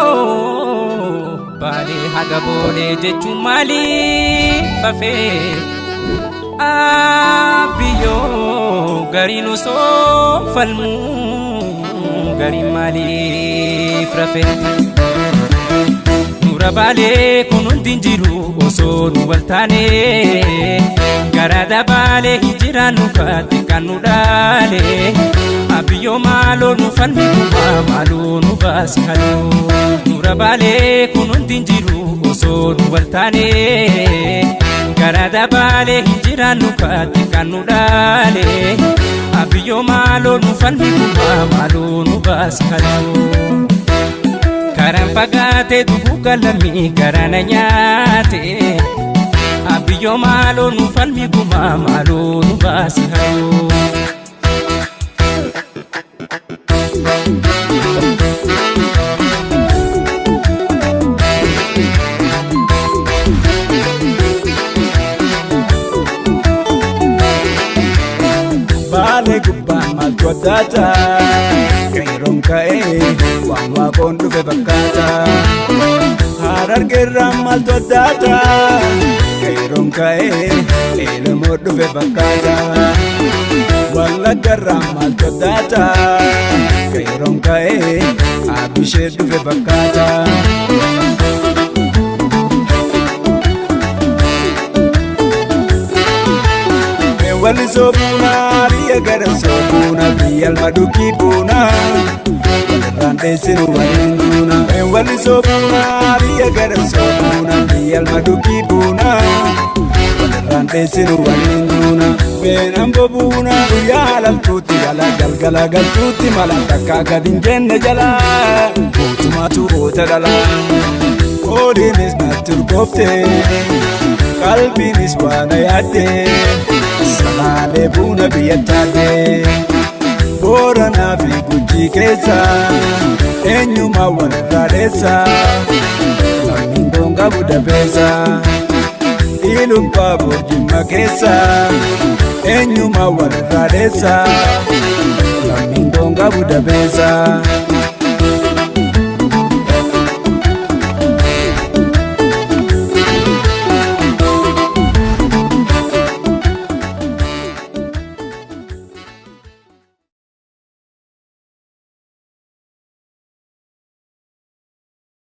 Abiyyoo baalee haga boolee jechuun maaliif fafee? Abiyyoo gariin osoo falmuu gariin maaliif rafee? Nura baalee kun hundi hin jiru osoo nu wal taane, garaa baalee hin jiraannu kaatti kan nu dhaale. Abiyyoo maaloo nu falmi gumaa, maaloo nu baasi haloo. Nura baalee kun hundi hin jiru osoo nu wal taane, garaa baalee hin jiraannu kaatti kan nu dhaale. Abiyyoo maaloo nu falmi gumaa, maaloo nu baasi haloo. Karaan fagaatee duguu lammii garaana nyaate. Abiyyoo maaloo nu falmi gumaa, maaloo nu baasi haloo. Baalee gubbaan maaltu addaata? Qeeroon ka'ee waan waaqoon dhufe fakkaata. Harargeerraan maaltu addaata? Qeeroon ka'ee eelamoo dhufe fakkaata. Wallaggarraan maaltu addaata? Qeeroon ka'ee abishee dhufe fakkaata. Walli soobuuna biyya gara soobuuna, biyya alma dukkii buuna, walirraan dheessinu waliin duuna. Walli soobuuna biyya gara soobuuna, biyya alma dukkii buuna, walirraan dheessinu waliin duuna. Beenan bobuuna guyyaa halaltuutti gala, galgala galtuutti mala, takkaa gad hin jenne jala mootummaatu goota dhala. Qoodiinis natti urgoofte, qalbiinis waan yaadde, salaalee buuna biyya taate. Booranaa fi Gujii keessa eenyumaa walirraa dheessa? Lammiin koon qabu dabeessa. Ilubbaa Boorjimma keessa eenyumaa walirraa dheessa? Lammiin koon qabu dabeessa.